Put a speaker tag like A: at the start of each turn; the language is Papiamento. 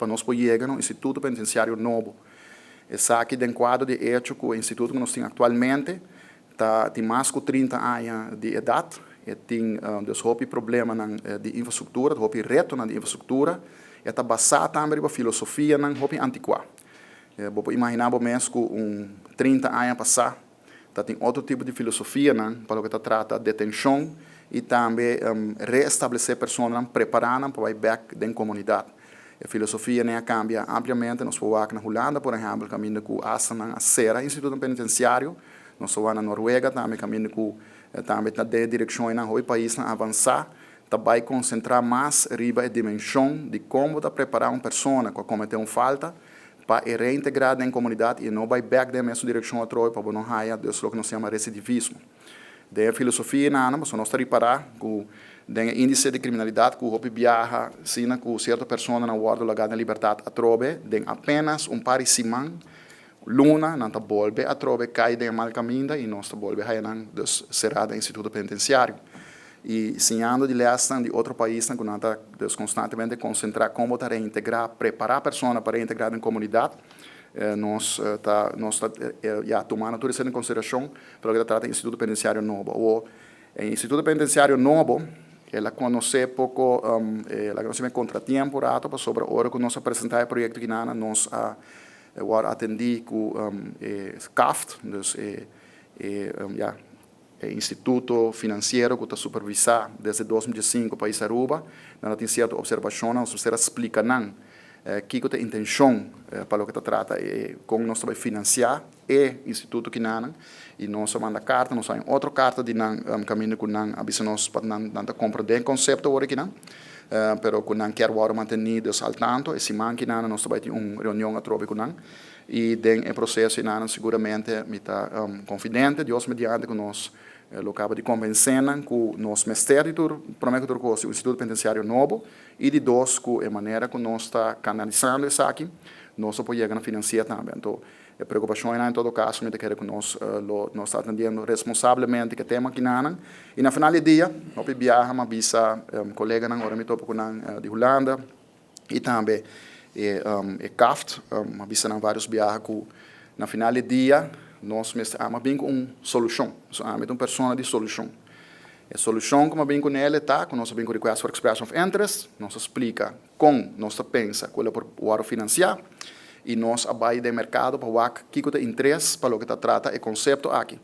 A: Pa nos por yega na un instituto penitenciario nobo. Esaki den cuadro di hecho cu e instituto cu nos tin actualmente tin mas cu 30 aña di edad, y tin dus hopi problema di infrastructura, hopi reto di infrastructura, y ta basa tambe riba filosofia nan hopi anticua. Bo por imagina bo mes cu un 30 aña pasa tin otro tipo di filosofia nan pa loke ta trata detencion y tambe reestablece persona, prepara nan pa bay back den comunidad. E filosofia nan a cambia ampliamente. Nos por na Hulanda, por ehempel, caminda cu hasta nan a cera instituto penitenciario. Nos por na Noruega tambe, caminda cu tambe ta den direccion na e pais avansa, tambe concentra mas riba e dimension di con ta prepara un persona cu comete un falta pa reintegra den comunidad y no bay back den mesun direccion atrobe, pa no haya dus loke nos yama recidivismo. Den filosofia nan, mas nos ta ripara cu den indice di criminalidad cu hopi biaha, sina cu cierto persona nan wordo laga na libertad atrobe, den apenas un par di siman, luna, nan ta bolbe atrobe cay den mal caminda y nos ta bolbe haya nan dus sera den instituto penitenciario. Y siñando di les di otro pais cu nan ta dus constantemente concentra con ta reintegra, prepara persona pa reintegra den comunidad, nos ta ya tumando tur esey den consideracion pa loke ta trata instituto penitenciario nobo. E instituto penitenciario nobo, el a conoce poco, el a conoce contratiempo rato pasobra ora cu nos a presenta e proyecto aki nan, nos a atendi cu CAFT, dus ja, instituto financiero cu ta supervisa desde 2005 pais Aruba, nan tin cierto observacion, nos mester splica nan kico ta e intencion pa loke ta trata con nos ta bay financia e instituto aki nan, y nos a manda carta, nos tin otro carta di nan caminda cu nan a bisa nos pa nan ta comprende e concepto aki nan, pero cu nan kier wordo manteni al tanto. E siman aki nan nos tambe tin un reunion atrobe cu nan y den e proceso nan seguramente mi ta confidente, Dios mediante, cu nos lo caba di convence nan cu nos mester di tur, prome cu tur cos, un instituto penitenciario nobo y, di dos, cu e manera cu nos ta canalizando esaki, nos por yega na financia tambe. Anto, e preocupacion, en todo caso, mi ta kere cu nos ta atendiendo responsablemente cu e tema aki nan. Y na final di dia, hopi biaha m'a bisa colega nan ora mi topa cu nan di Hulanda y tambe e CAFT, m'a bisa nan varios biaha cu na final di dia nos mester ama bin cu un solucion. So, ami un persona di solucion. E solucion cu m'a bin cu ne ta cu nos a bin cu request for expression of interest, nos a splica con nos ta pensa cu e por wordo financia y nos a bay den mercado pa wak kico ta interes pa loke ta trata e concepto aki.